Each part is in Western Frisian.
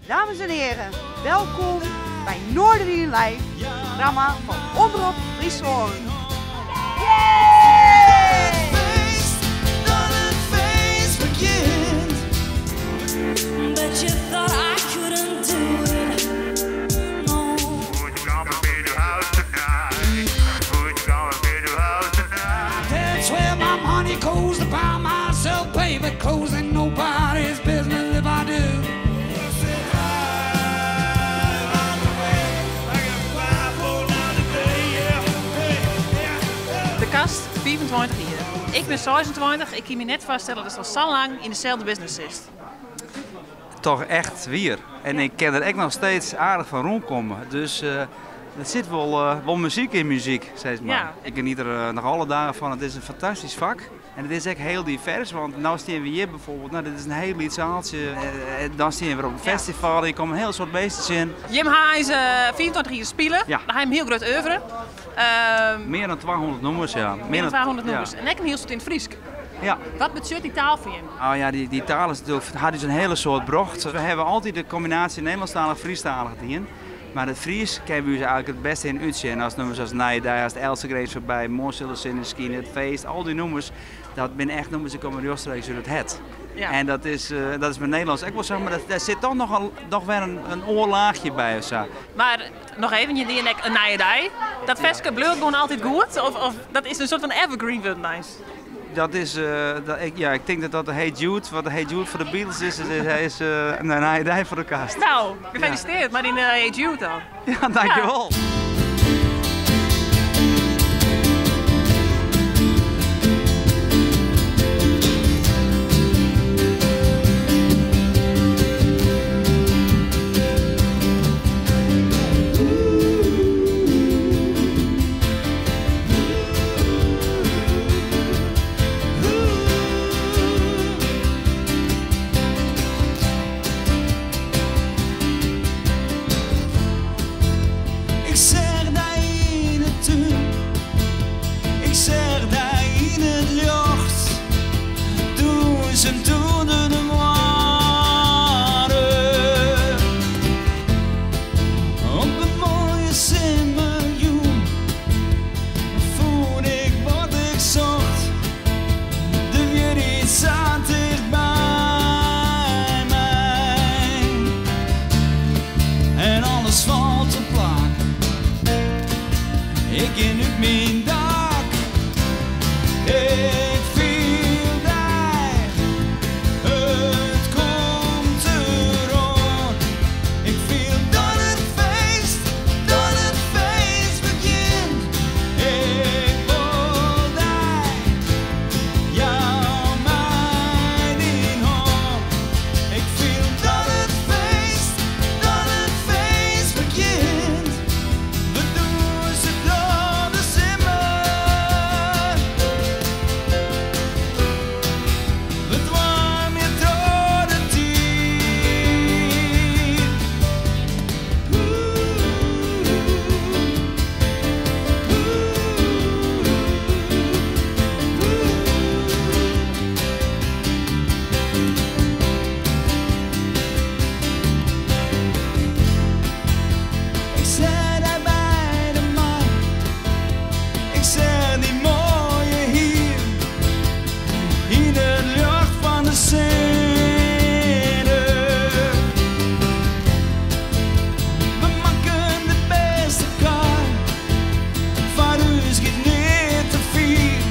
Dames en heren, welkom by Noardewyn Live, programma fan Omrop Fryslân. Dat it feest begjint. But you thought I couldn't do it. No. Would you come and be the house tonight? Would you come and be the house tonight? That's where my money goes to buy myself baby clothes and nobody's business if I do. De Kast, 25 jier. Ik bin 26, ik kin my net foarstelle dat al sa lang yn deselde business sitst. Toch echt wier. En ik kin der ek noch steeds aardich fan rûnkomme. Dus der sit wol muzyk yn muzyk, sis mar. Ik geniet der noch alle dagen fan. It is in fantastysk fak. En it is ek hiel divers, want no steane we hjir byfoarbyld. No, dit is in hiel lyts sealtsje. Dan steane we op in festival, je komme in hiel soad minsken tsjin. Jim ha eins 25 jier spile. Dan ha jim in hiel grut oeuvre. Mear dan 200 nûmers, ja. Mear dan 200 nûmers. En ek in hiel soad yn it Frysk. Ja. Wat betsjut dy taal foar jim? Oh ja, dy taal is natuerlik, hat ús in hiele soad brocht. We hawwe altyd de kombinaasje Nederlânsktalich Frysktalich dien. Mar it Frysk kinne we ús eigentlik it bêste yn útsjen. As nûmers as Nije Dei, as Eltse Grins Foarby, Moarn sil de sinne skine, It Feest, al dy nûmers, dat binne echt nûmers dy komme rjochtstreeks út it hert. En dat is mei Nederlânsk ek wol sa, mar dêr sit toch noch wer in oar laachje by of sa. Mar noch even, je diene ek in Nije Dei. Dat ferske bliuwt gewoan altyd goed? Of dat is in soart fan evergreen wurden eins? Dat is, dat, ik, ja, ik tink dat dat de Hey Jude, wat de Hey Jude foar de Beatles is, is in Nije Dei foar De Kast. No, gefeliciteerd mei dyn Hey Jude dan. Ja, dankjewol. Ik seach dy yn 'e tún, ik seach dy yn it ljocht, dûnsend ûnder de moanne. Op in moaie simmerjûn fûn ik wat ik socht, der wie yts sa ticht by my. En alles falt te plak, ik gean út myn dak. Ik fiel dy, it komt deroan. Ik fiel dat it feest, dat it feest begjint. Ik wol dy, jou my dyn hân. Ik fiel dat it feest, dat it feest begjint. We dûnse troch de simmer. We doarmje troch de tiid. Ik seach dy by de mar, ik seach dyn moaie hier yn it ljocht fan de sinne. We makken de bêste kar, foar ús giet neat te fier.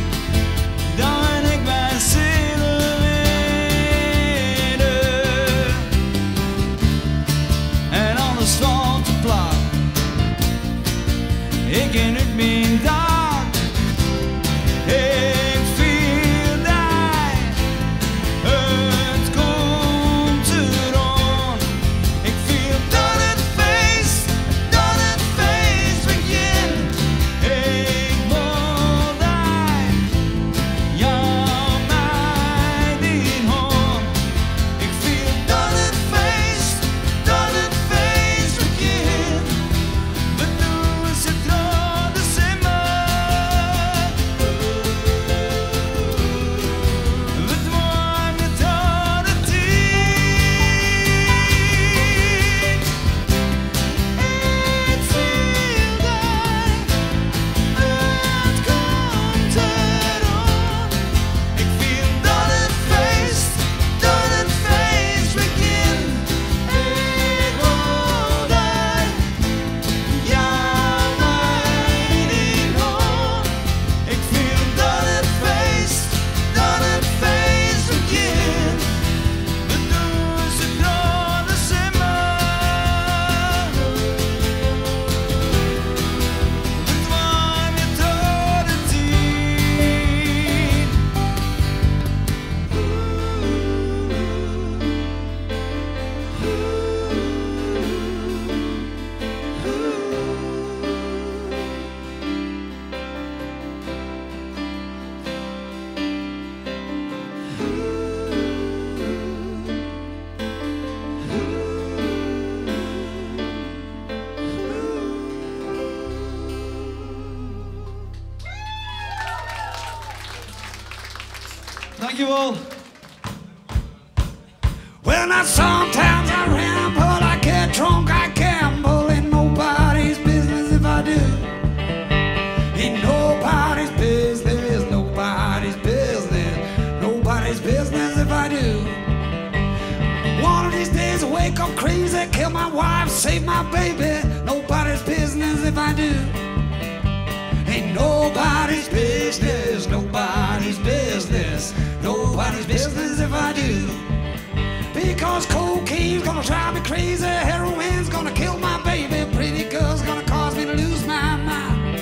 Dan en ik wy sille winne. En alles falt te plak, ik gean út myn dak. Ik fiel dy, it komt deroan. Ik fiel dat it feest, dat it feest begjint. Ik wol dy, jou my dyn hân. Ik fiel dat it feest, dat it feest begjint. We dûnse troch de simmer. Dankjewel. Well, now sometimes I ramble, I get drunk, I gamble. Ain't nobody's business if I do. Ain't nobody's business, nobody's business, nobody's business if I do. One of these days I wake up crazy, kill my wife, save my baby. Nobody's business if I do. Ain't nobody's business, nobody's business, nobody's business if I do. Because cocaine's gonna drive me crazy, heroin's gonna kill my baby, pretty girl's gonna cause me to lose my mind.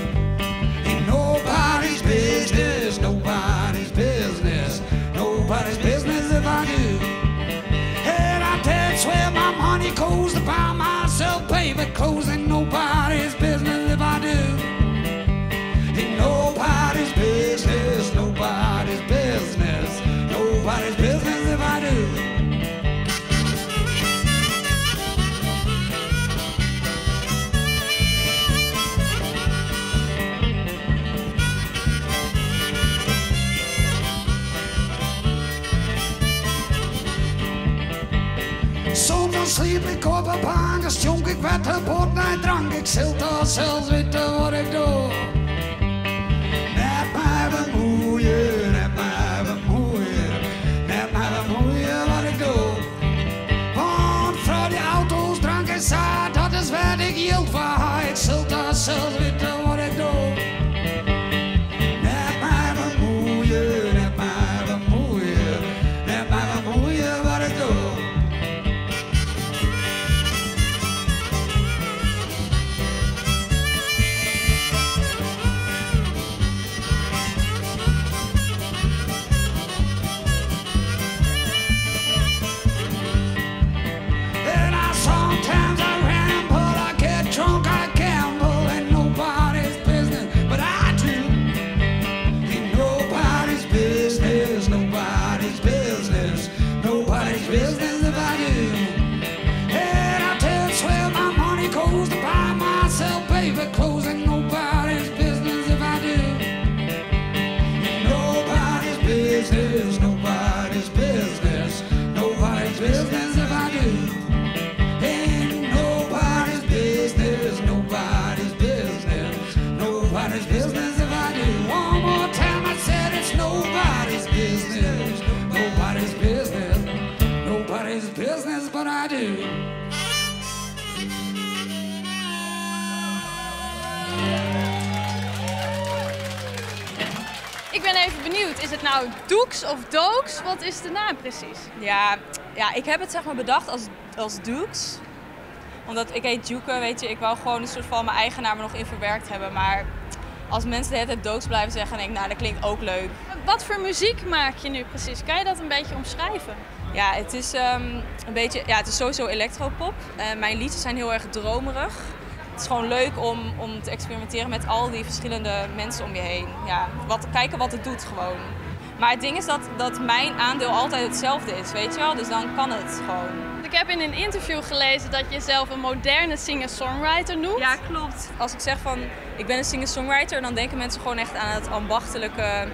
Ain't nobody's business, nobody's business, nobody's business if I do. And I dead swear my money goes to buy myself baby clothes. Ain't nobody's business if I do. Ain't nobody's business, nobody's business, nobody's business if I do. Soms dan sliep ik op een bank, dan stonk ik wetterbord naar drank. Ik zil daar zelfs weten wat ik doe. Net mij bemoeien, net mij bemoeien, net mij bemoeien wat ik doe. Want vrouw die auto's, drank en zaad, dat is wat ik hield van. Ik zil daar zelfs weten wat ik doe. Net mij bemoeien, net mij bemoeien, net mij bemoeien wat ik doe. And I sometimes I ramble, I get drunk, I gamble, and nobody's business, but I do. Ain't nobody's business, nobody's business, nobody's business if I do. And I tell swear my money goes to buy myself baby clothes, and nobody's business if I do. Ain't nobody's business, nobody's business, nobody's business if I do. Ain't nobody's business, nobody's business, nobody's business if I do. One more time I said it's nobody's business, nobody's business, nobody's business but I do. Ik ben even benieuwd, is het nou Doeks of Dooks? Wat is de naam precies? Ja, ik heb het bedacht als Doeks. Omdat ik heet Djoeke, weet je. Ik wou gewoon een soort van mijn eigen naam er nog in verwerkt hebben. Maar als mensen de hele tijd Dooks blijven zeggen, dan denk ik, nou, dat klinkt ook leuk. Wat voor muziek maak je nu precies? Kan je dat een beetje omschrijven? Ja, het is, een beetje, ja, het is sowieso electropop. Mijn liedjes zijn heel erg dromerig. Het is gewoon leuk om te experimenteren met al die verschillende mensen om je heen. Ja, kijken wat het doet gewoon. Maar het ding is dat mijn aandeel altijd hetzelfde is, weet je wel? Dus dan kan het gewoon. Ik heb in een interview gelezen dat je jezelf een moderne singer-songwriter noemt. Ja, klopt. Als ik zeg van ik ben een singer-songwriter, dan denken mensen gewoon echt aan het ambachtelijke,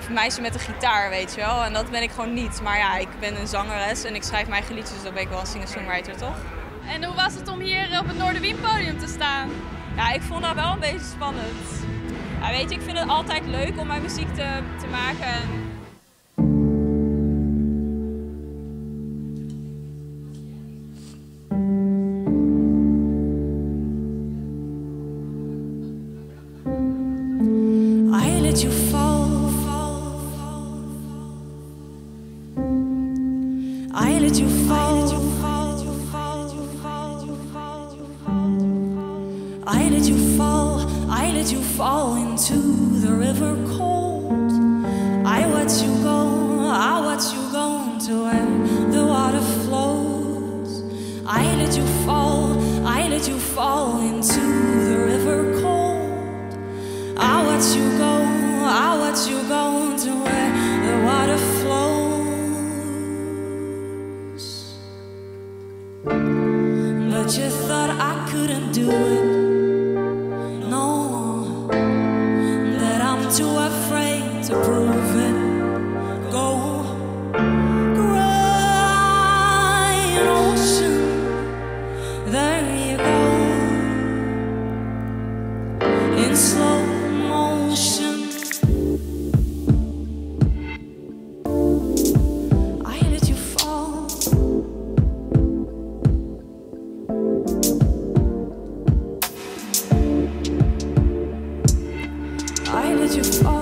meisje met een gitaar, weet je wel. En dat ben ik gewoon niet. Maar ja, ik ben een zangeres en ik schrijf mijn eigen liedjes, dus dan ben ik wel een singer-songwriter, toch? En hoe was het om hier op het Noardewyn-podium te staan? Ja, ik vond dat wel een beetje spannend. Ja, weet je, ik vind het altijd leuk om mijn muziek te maken. En I let you fall, fall, fall, fall. I let you fall, fall, fall, fall, fall, fall. I let you fall, I let you fall into the river cold. I watch you go, I watch you go to where the water flows. I let you fall, I let you fall into the river cold. I watch you go, I watch you go to where the water flows. But you thought I couldn't do it. No, that I'm too afraid to prove it. Go There you go. In slow motion. I let you fall. I let you fall.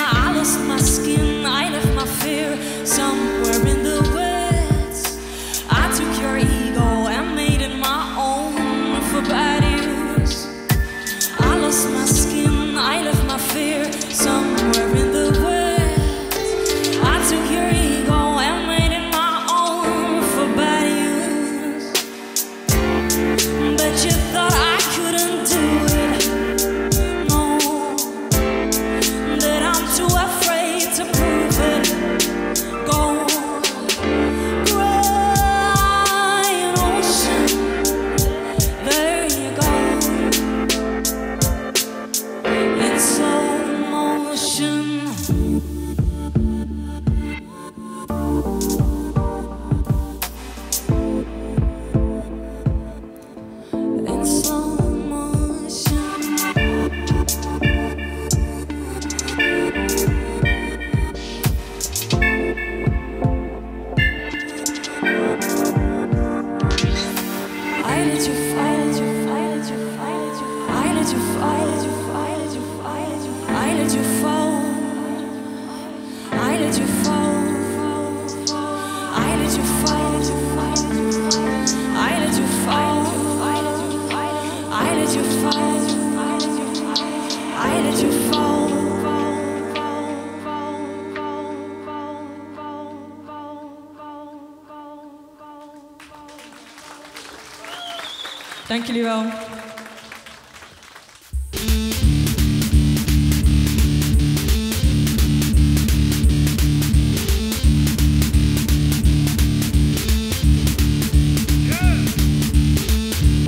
I lost my skin, I left my fear somewhere in the woods. I took your ego and made it my own for bad use. I lost my skin, I left my fear somewhere in the woods. I took your ego and made it my own for bad use. But you thought I couldn't do it. No, that I'm too afraid to prove it. Go cry an ocean. There you go. In slow motion. In slow motion. I let you fall, I let you fall, I let you fall, I let you fall, I let you fall, I let you fall, I let you fall, I let you fall, I let you fall, I let you fall, I let you fall. Dank jullie wel.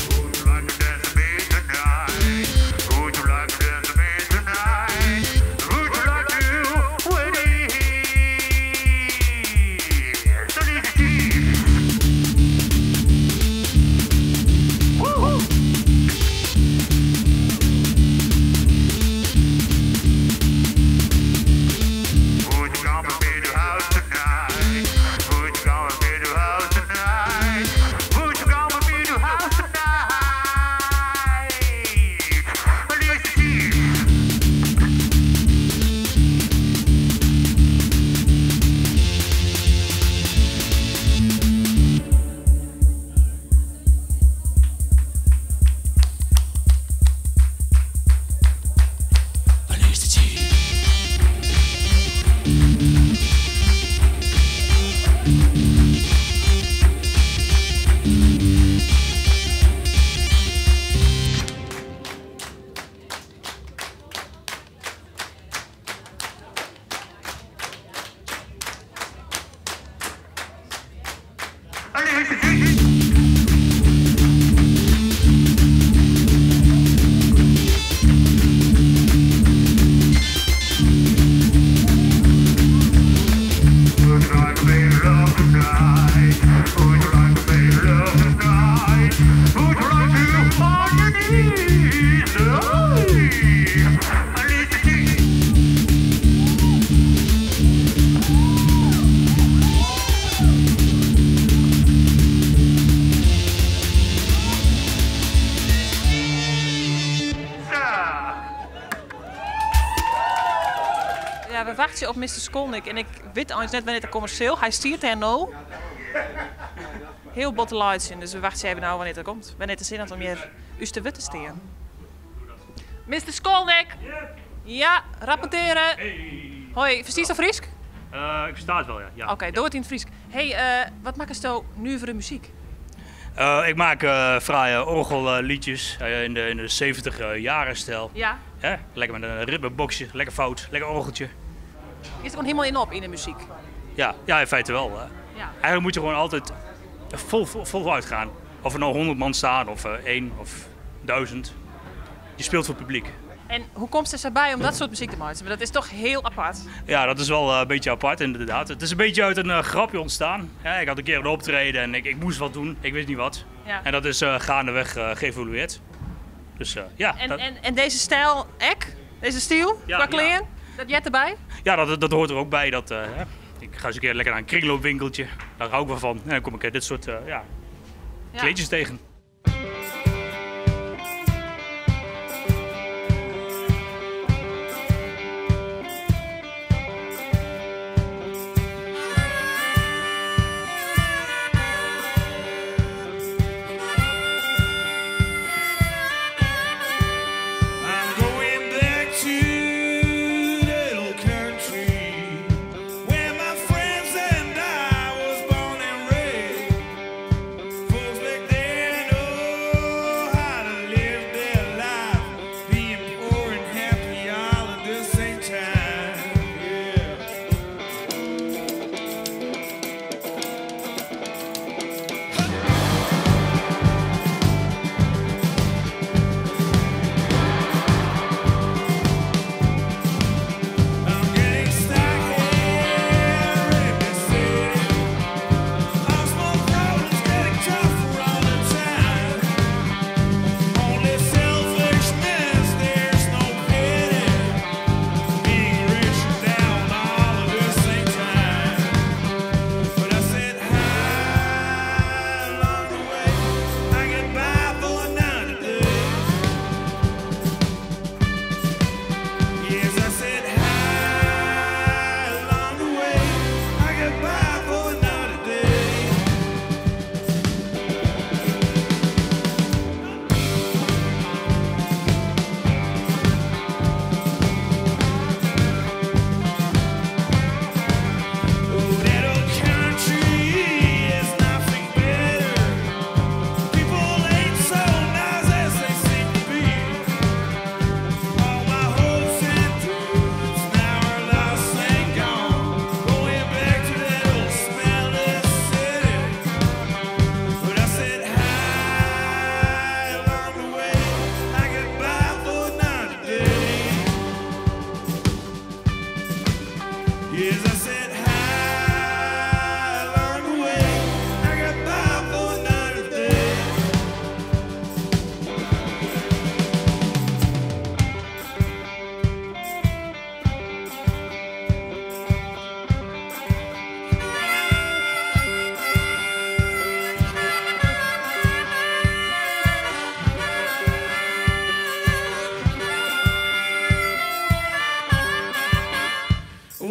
Would you like to dance with me tonight? Would you like to dance with me tonight? Would you like to with me? So easy. Woo-hoo! Would you come with me to house tonight? Would you come with me to house tonight? Would you come with me to house tonight? Release the cheese. Release the cheese. Release the cheese. Would you like to be loved tonight? Would you like to be loved tonight? Would you like to on your knees? Hey! Release the cheese. Ja. Ja, we wachten op Mr. Skolnick en ik weet eigenlijk net wanneer het commercieel. Hij stiert er nou. Heel botte lights in, dus we wachten even nou wanneer het komt. Wanneer het zin had om hier u te witte steen. Mr. Skolnick! Ja, rapporteren. Hoi, verstiest dat Friesk? Ik versta het wel, ja. Ja. Oké, door het in het Friesk. Hey, wat maak je nu voor de muziek? Ik maak fraaie orgelliedjes in de 70 jaren stijl. Ja. Hè? Lekker met een ritmeboxje, lekker fout, lekker orgeltje. Is er gewoon helemaal in op in de muziek? Ja, ja, in feite wel. Hè. Ja. Eigenlijk moet je gewoon altijd vol uitgaan. Of er nou 100 man staan, of 1 of 1000. Je speelt voor het publiek. En hoe komst der sa by om dat soart muzyk te meitsjen? Want dat is toch hiel apart? Ja, dat is wel een beetje apart inderdaad. Het is een beetje uit een grapje ontstaan. Ja, ik had een keer een optreden en ik moest wat doen. Ik wist niet wat. En dat is gaandeweg geëvolueerd. Dus ja. En deze stijl, ek, deze stijl, qua kleren, dat jet erbij? Ja, dat hoort er ook bij. Dat, hè. Ik ga eens een keer lekker naar een kringloopwinkeltje. Daar hou ik wel van. En dan kom ik dit soort kleedjes tegen.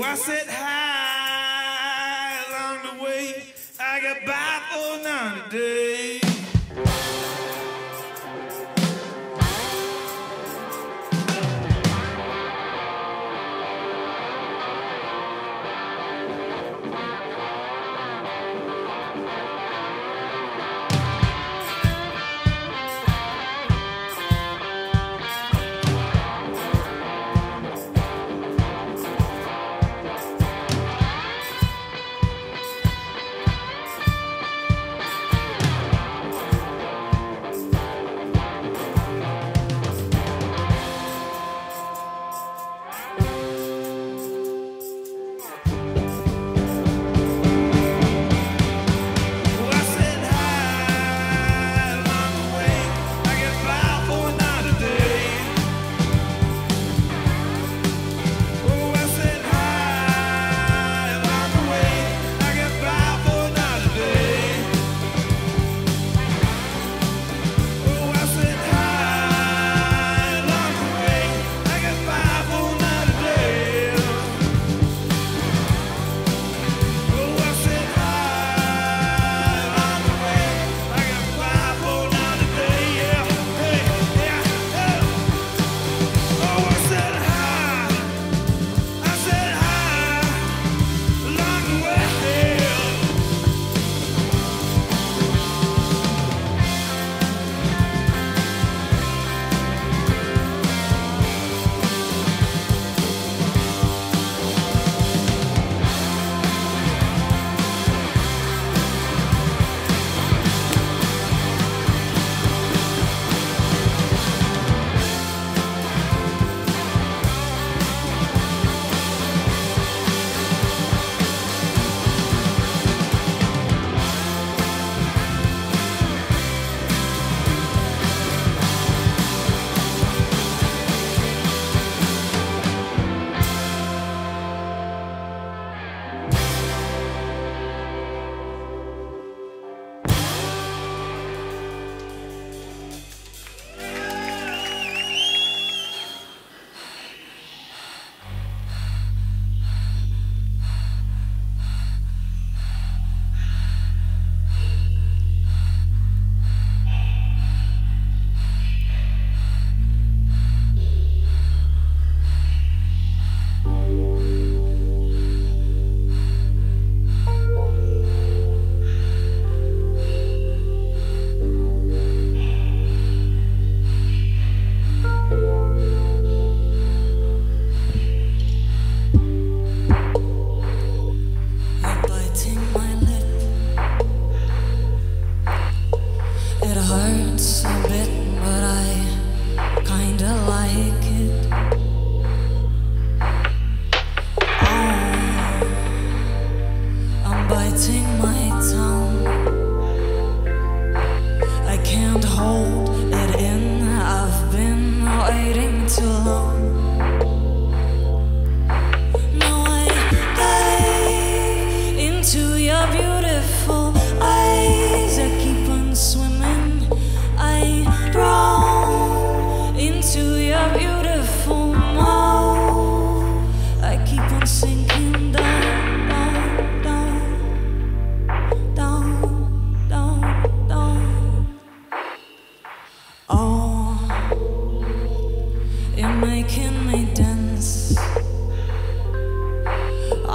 I said hi along the way. I got by for another day.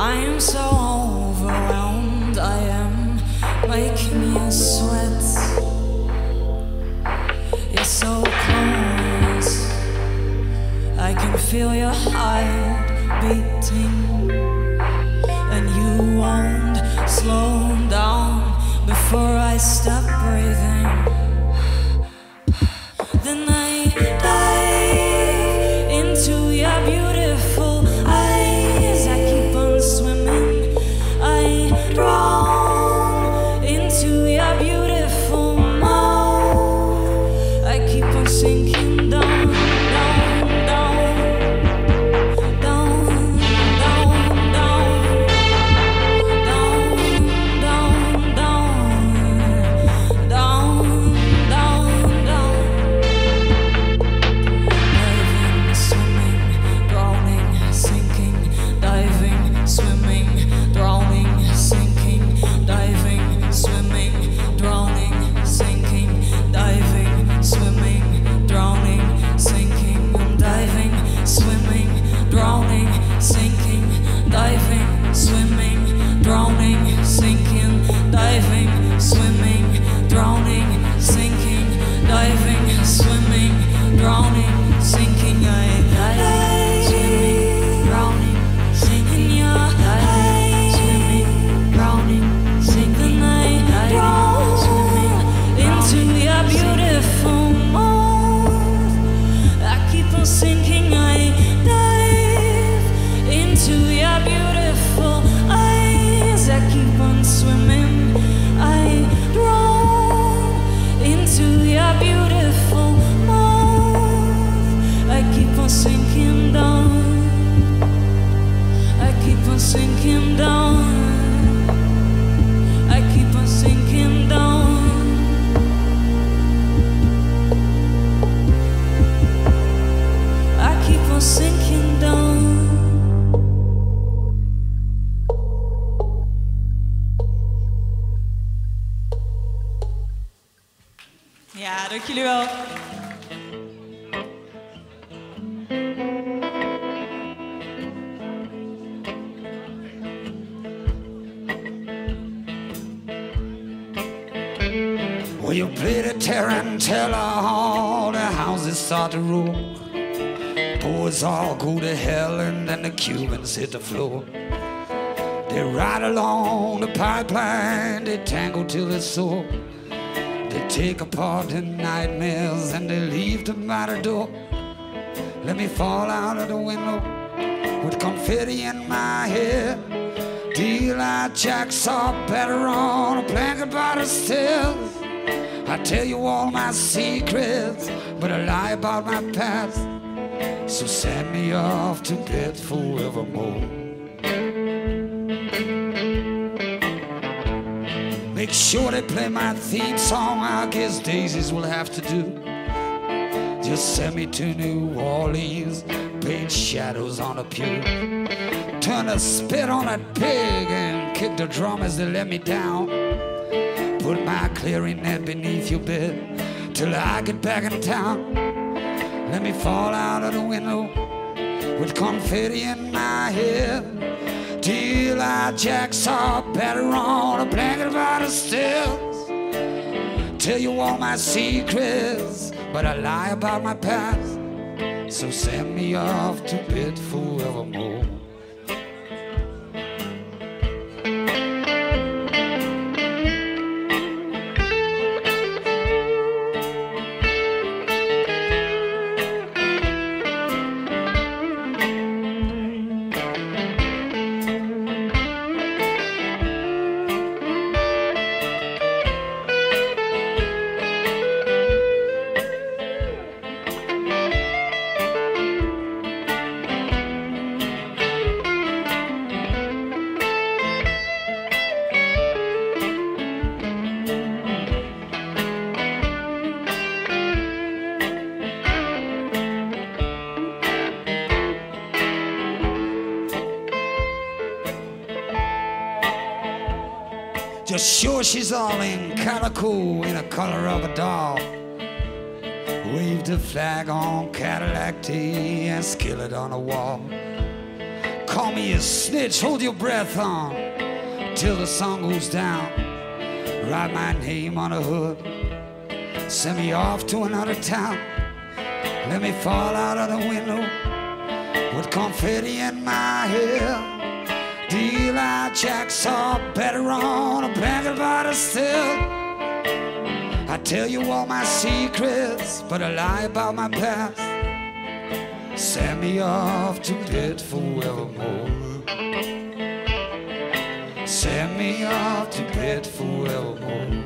I am so overwhelmed, I am making you sweat. You're so close, I can feel your heart beating, and you won't slow down before I stop breathing. Then I dive into your beautiful eyes. I keep on swimming. I drown into your beautiful mouth. I keep on sinking down, down, down, down, down, down, down, down, down, down, down, down. Diving, swimming, drowning, sinking, diving, swimming, drowning, sinking, diving, swimming, drowning, sinking, diving, swimming, drowning, sinking, I'm diving, swimming, drowning, sinking, diving, swimming, drowning, sinking, diving, swimming, drowning, sinking, diving, swimming, drowning, sinking. I dive, swimming, drowning, sinking. Diving, swimming, drowning, sinking. I dive, swimming into your beautiful mouth. I keep on sinking. I dive into your beautiful eyes. I keep on swimming. I drown into your beautiful mouth. I keep on sinking down. I keep on sinking down. I keep on sinking down. I keep on sinking down. Ja, dank jullie wel. Well, you play the tarantella, all the houses start to roll. Boys all go to hell, and then the Cubans hit the floor. They ride along the pipeline, they tangle till it's sore. They take apart the nightmares and they leave them by the door. Let me fall out of the window with confetti in my hair. Daylight jacks are better on a blanket by the stairs. I tell you all my secrets, but I lie about my past. So send me off to bed forevermore. Make sure they play my theme song, I guess daisies will have to do. Just send me to New Orleans, paint shadows on a pew. Turn a spit on that pig and kick the drum as they let me down. Put my clarinet beneath your bed till I get back in town. Let me fall out of the window with confetti in my hair. Till I jacks are better on a blanket by the stairs. Tell you all my secrets, but I lie about my past. So send me off to bed forevermore. Just sure she's all in calico in the color of a doll. Wave the flag on Cadillac Tea and skillet on the wall. Call me a snitch, hold your breath on till the sun goes down. Write my name on a hood, send me off to another town. Let me fall out of the window with confetti in my hair. Deal out jacks are better on a bag of butter still. I tell you all my secrets, but I lie about my past. Send me off to bed forevermore. Send me off to bed forevermore.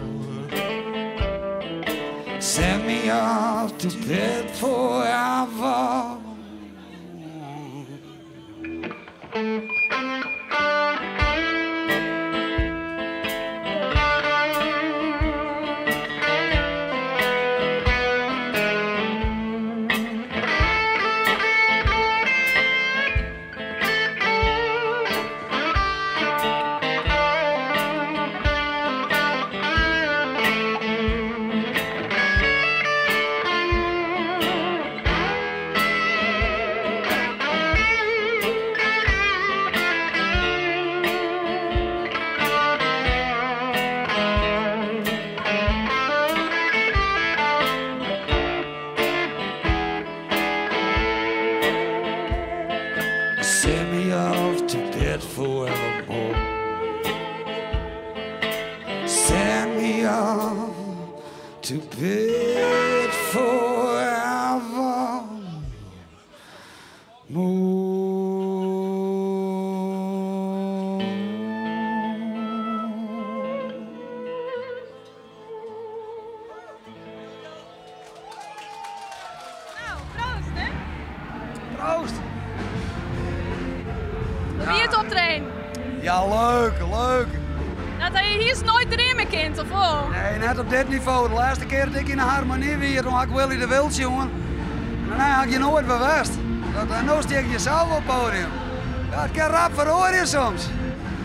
Send me off to bed forever. Send me off to bed forevermore. Send me off to bed forevermore. Nou, proost hè? Proost! Hoe wie het optreden? Ja, leuk, leuk. Dat hij hier is nooit erin kind, of wel? Nee, net op dit niveau. De laatste keer dat ik in de harmonie weer, toen had ik Willy de Wild, jongen. En daarna had ik je nooit bewust. Dat, en nu steek je zelf op het podium. Ja, het kan rap verhoren soms.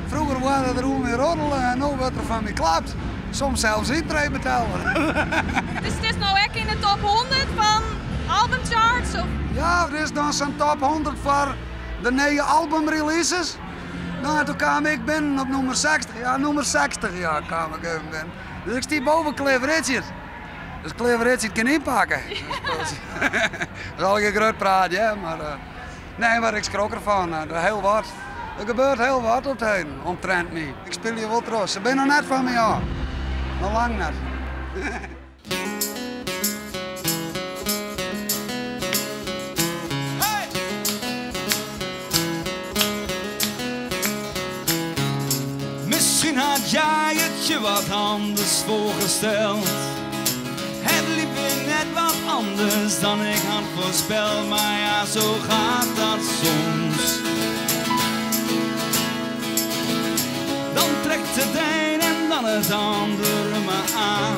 Vroeger waren er hoe meer roddelen en nu wordt er van me klapt. Soms zelfs intree betalen. Dus het is nou echt in de top 100 van albumcharts? Of? Ja, er is dan zo'n top 100 voor de nieuwe albumreleases. Nou, toen kwam ik binnen op nummer 60. Ja, nummer 60, ja, kwam ik even binnen. Dus ik stiep boven Cliff Richard. Dus Cliff Richard kan inpakken. Dus, dat is al een groot praat, ja, maar... nee, maar ik schrok ervan. Heel wat. Er gebeurt heel wat op het heden, omtrent me. Ik speel je wel trots. Ze zijn nog net van me af. Nog lang net. Misschien had jij het je wat anders voorgesteld. Het liep weer net wat anders dan ik had voorspeld. Maar ja, zo gaat dat soms. Dan trekt het een en dan het andere me aan.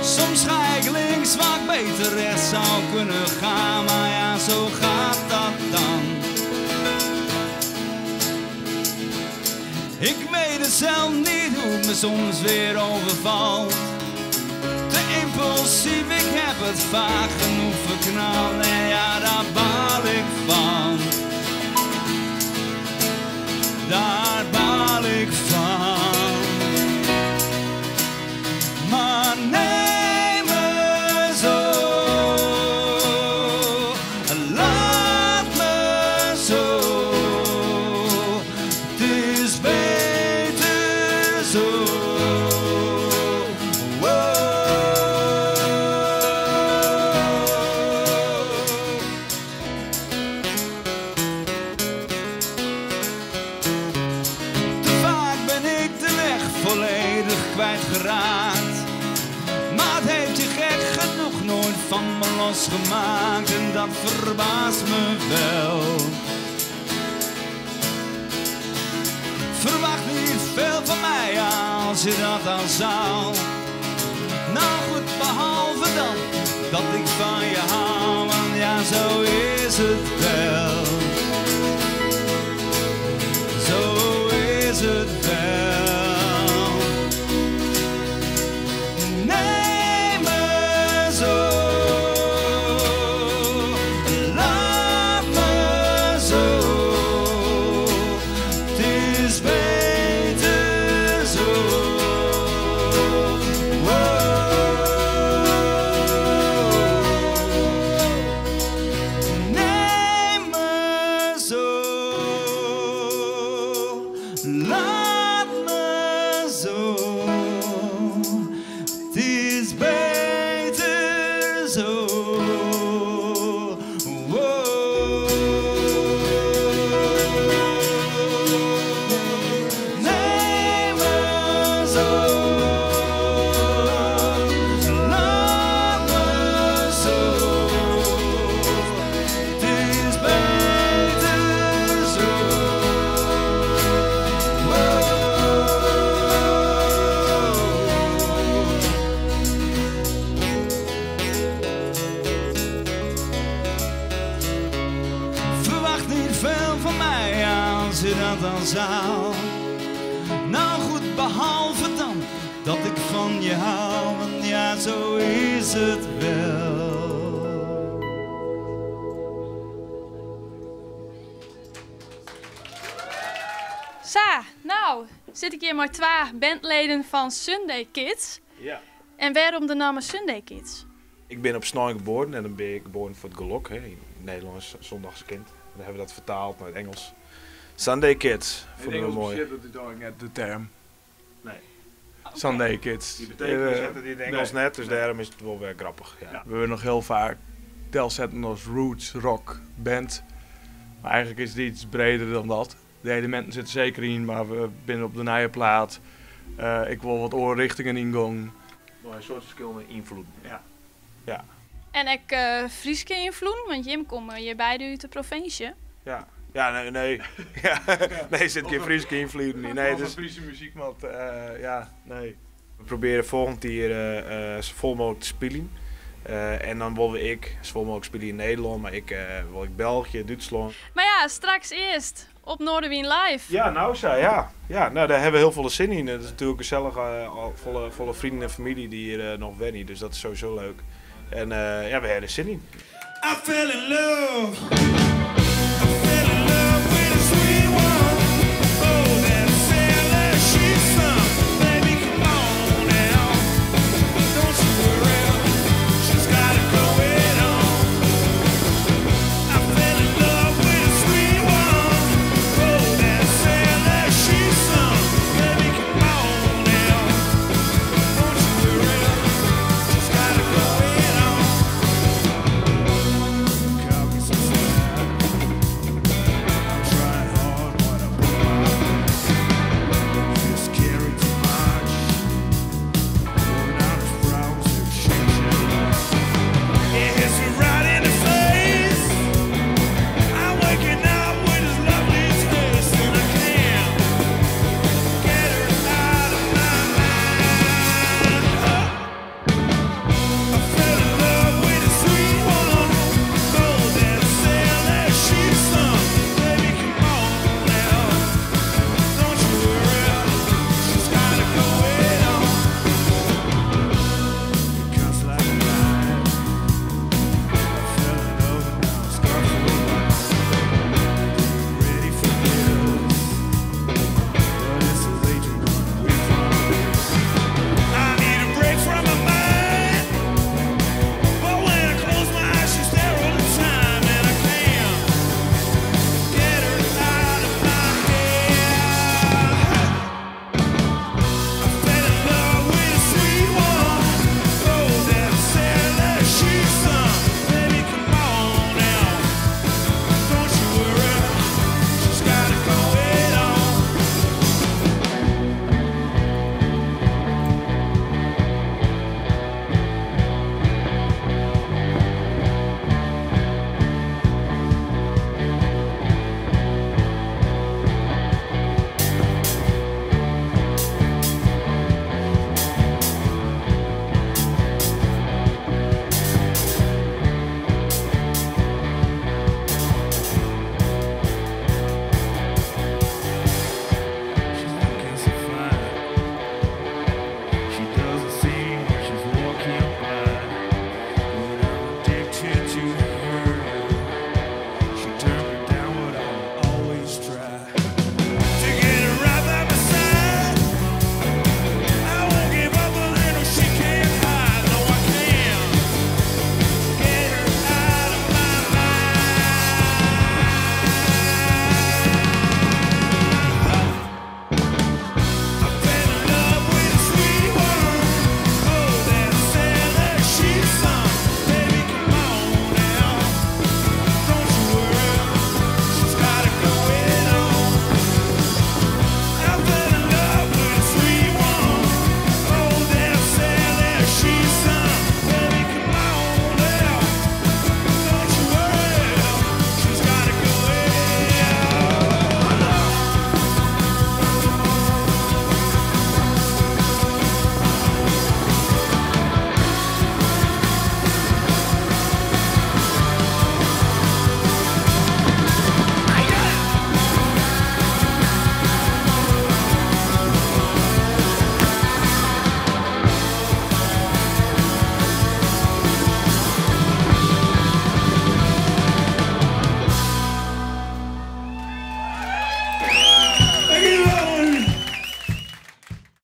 Soms ga ik links waar ik beter rechts zou kunnen gaan. Maar ja, zo gaat dat dan. Ik weet het zelf niet hoe het me soms weer overvalt. Te impulsief, ik heb het vaak genoeg verknald. En ja, daar baal ik van. Daar baal ik van. Maar neem me zo. Laat me zo. Het is beter zo. Wow. Te vaak ben ik de weg volledig kwijtgeraakt. Maar het heeft je gek genoeg nooit van me losgemaakt. En dat verbaast me wel. Verwacht niet veel van mij als je dat al zou. Nou goed, behalve dan dat ik van je hou. Want ja, zo is het wel. Zo is het wel. Neem me zo. Laat me zo. Laat me zo. Het is beter zo. Neem me zo. Laat me zo. Het is beter zo. Verwacht niet veel van mij als je dat al zou. Nou goed, behalve dan dat ik van je hou. Want ja, zo is het wel. Sa, nou, zit ik hier met twee bandleden van Sunday Kids. Ja. En waarom de naam Sunday Kids? Ik ben op Snooi geboren en dan ben ik geboren voor het gelok, hè, in Nederlands zondagskind. En dan hebben we dat vertaald naar het Engels. Sunday Kids, In het vonden we Engels mooi. bestaat dat natuurlijk net de term. Nee. Sunday Kids. Die betekenis heeft het in het Engels Nee. net, dus daarom is het wel weer grappig. Ja. We hebben nog heel vaak telzetten als roots rock band. Maar eigenlijk is het iets breder dan dat. De elementen zitten zeker in, maar we binnen op de nieuwe plaat. Ik wil wat oorrichtingen ingang. Nog een soort verschillende invloed. Ja. Ja. En ik Frieske invloed, want Jim komt hier bij uit de provincie. Ja. Ja, nee, nee. Ja, nee, zit geen Frieske invloed in. Nee, Of dus een Friese muziek, want ja, nee. we proberen volgend jaar zo vol mogelijk te spelen. En dan willen ik zo vol mogelijk spelen in Nederland, maar ik wil ik België, Duitsland. Maar ja, straks eerst op Noardewyn Live. Ja, nou zo, ja. Ja, nou, daar hebben we heel veel zin in. Het is natuurlijk gezellig, al volle vrienden en familie die hier nog wennen, dus dat is sowieso leuk. En ja, we hebben er zin in. I fell in love.